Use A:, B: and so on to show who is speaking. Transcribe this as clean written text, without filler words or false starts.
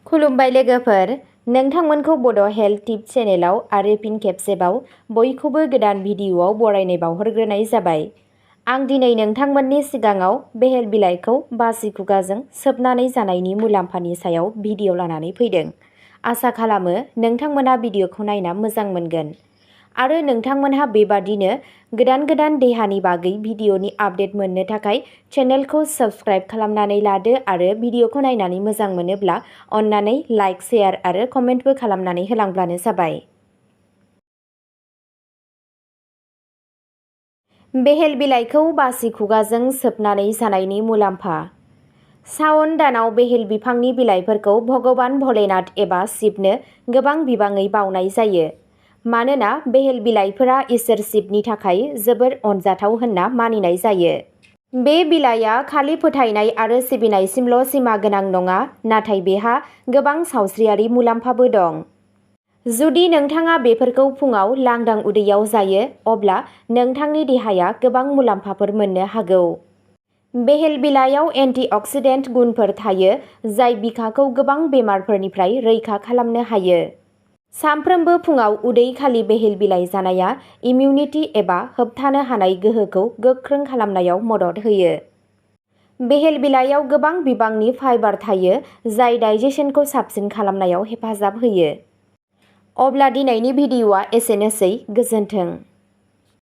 A: खुलुमबाय लोगोफोर, नोंथांमोनखौ बड' हेल्थ टिप चेनेलाव आरो फिन खेबसेबाव बयखौबो गोदान भिडिअ'आव बरायनाय बावहरग्रोनाय जाबाय। आं दिनै नोंथांमोननि सिगाङाव बेहेल बिलाइखौ बासि खुगाजों सोबनानै जानायनि मुलाम्फानि सायाव भिडिअ' लानानै फैदों। आसा खालामो नोंथांमोना भिडिअ'खौ नायना मोजां मोनगोन आरो नोंथांमोनहा बेबादिनो गोदान देहानि बागै भिडिअ'नि आपडेट मोननो थाखाय चेनेलखौ साबस्क्राइब खालामनानै लादो आरो भिडिअ'खौ नायनानै मोजां मोनोब्ला अन्नानै लाइक, शेयार आरो कमेन्टबो खालामनानै होलांब्लानो जाबाय। बेहेल बिलाइखौ बासि खुगाजों सोबनानै जानायनि मुलाम्फा। सावन दानाव बेहेल बिफांनि बिलाइफोरखौ भगबान भलेनाथ एबा शिबनो गोबां बिबाङै बावनाय जायो। मानोना बेहेल बिलाइफोरा इसोर शिबनि थाखाय जोबोर अनजाथाव होनना मानिनाय जायो। बे बिलाइआ खालि फोथायनाय आरो सिबिनायसिमल' सिमा गोनां नङा, नाथाय बेहा गोबां सावस्रियारि मुलाम्फाबो दं। जुदि नोंथाङा बेफोरखौ फुङाव लांदां उदैयाव जायो, अब्ला नोंथांनि देहाया गोबां मुलाम्फाफोर मोननो हागौ। बेहेल बिलाइयाव एन्टि-अक्सिडेन्ट गुनफोर थायो, जाय बिखाखौ गोबां बेमारफोरनिफ्राय रैखा खालामनो हायो। सानफ्रोमबो फुङाव उदै खालि बेहेल बिलाइ जानाया इमिउनिटि एबा होबथानो हानाय गोहोखौ गोख्रों खालामनायाव मदद होयो। बेहेल बिलाइयाव गोबां बिबांनि फाइबार थायो, जाय डाइजेशनखौ साबसिन खालामनायाव हेफाजाब होयो। अब्ला दिनैनि भिडिअ'आ एसेनोसै, गोजोन्थों।